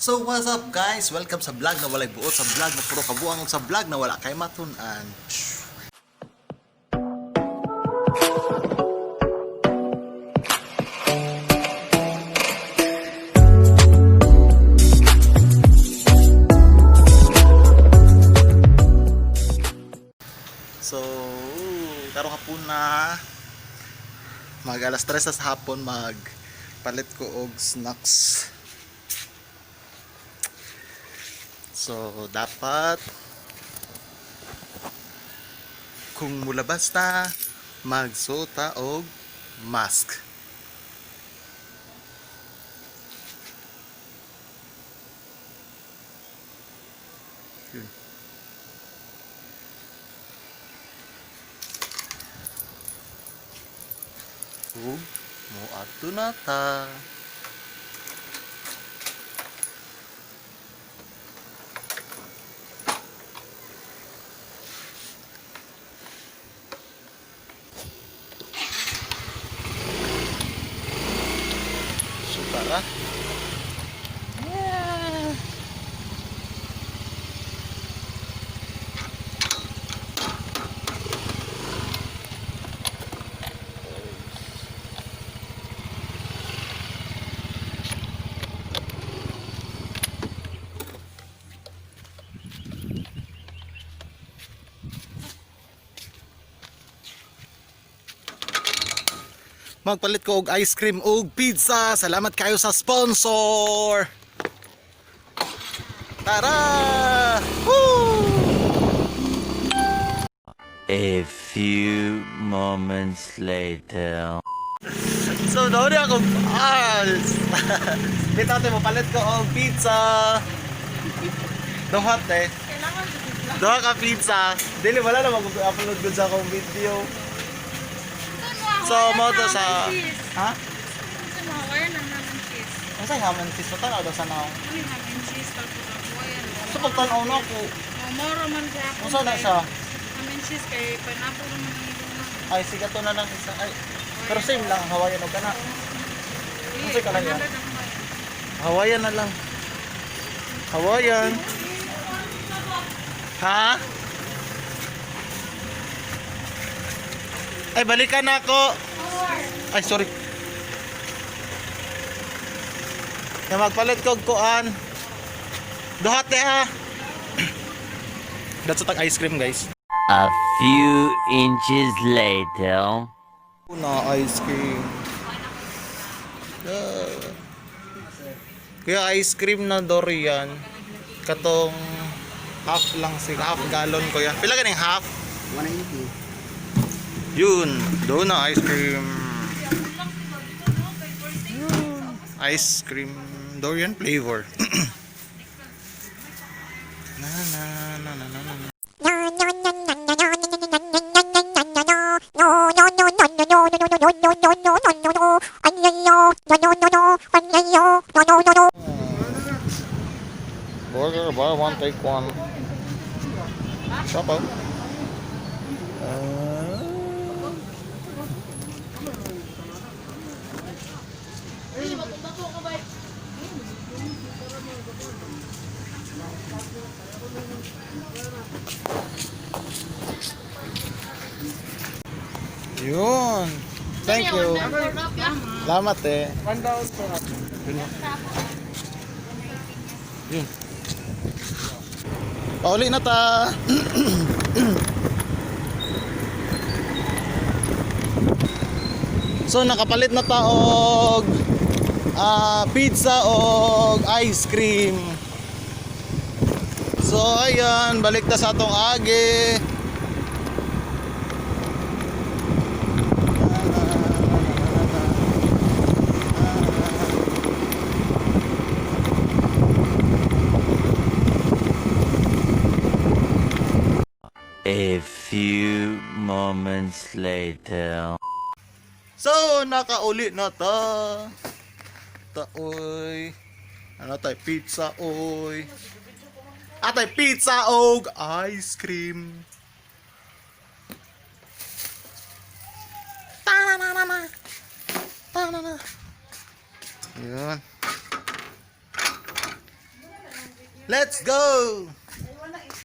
So what's up, guys? Welcome sa vlog na walay buot, sa vlog na puro kabuang, sa vlog na wala kay matun-an. So, karon hapon na, mag alas 3 sa hapon, mag palit ko og snacks. So, dapat kung mulabas ta, magsuot og mask. Yun. Ug moadto na ta. So tara. Yeah. Magpalit ko og ice cream og pizza. Salamat kayo sa sponsor. Tara! Woo! A few moments later. So, nauna ako. Ah! Dito ate, mapalit ko og pizza. Duhat eh. Duha ka pizza. Dili, wala na mag-upload gud sa akong video. So, mo to sa... Ha? Hawaiian ang ham and cheese. Ang sa ham and cheese? Patanaw daw sa naong. Ano yung ham and cheese tapos ang Hawaiian? So, pagtanaw na ako. Moro man siya ako. Unsa na siya? Ham and cheese kay pineapple naman ang ibang. Ay, sige to na lang isa. Ay, pero same lang, Hawaiian o kana. Unsa ka lang yan? Hawaiian na lang. Hawaiian. Ha? Ay, balikan na ako. Ay, sorry. Ya, magpalit ko og kuan. Duhat eh ha. That's tag ice cream, guys. A few inches later. Una ice cream. Yeah. Kuya, ice cream na durian. Katong half lang si half gallon, kuya. Pila ganing half? 190. Yun, doon na ice cream. Yun. Ice cream durian flavor. Na na na na na na. Burger, buy one, take one. Shop out. Yun. Thank you. Salamat eh. Yun. Yun. Pauli na ta. So nakapalit na ta og pizza og ice cream. So ayan, balik ta sa atong agi. A few moments later. So, nakauli na ta. Ta oy. Ano tay? Pizza oy. Atay pizza og ice cream. Ta-na-na-na-na. Ta-na-na. Yun. Let's go!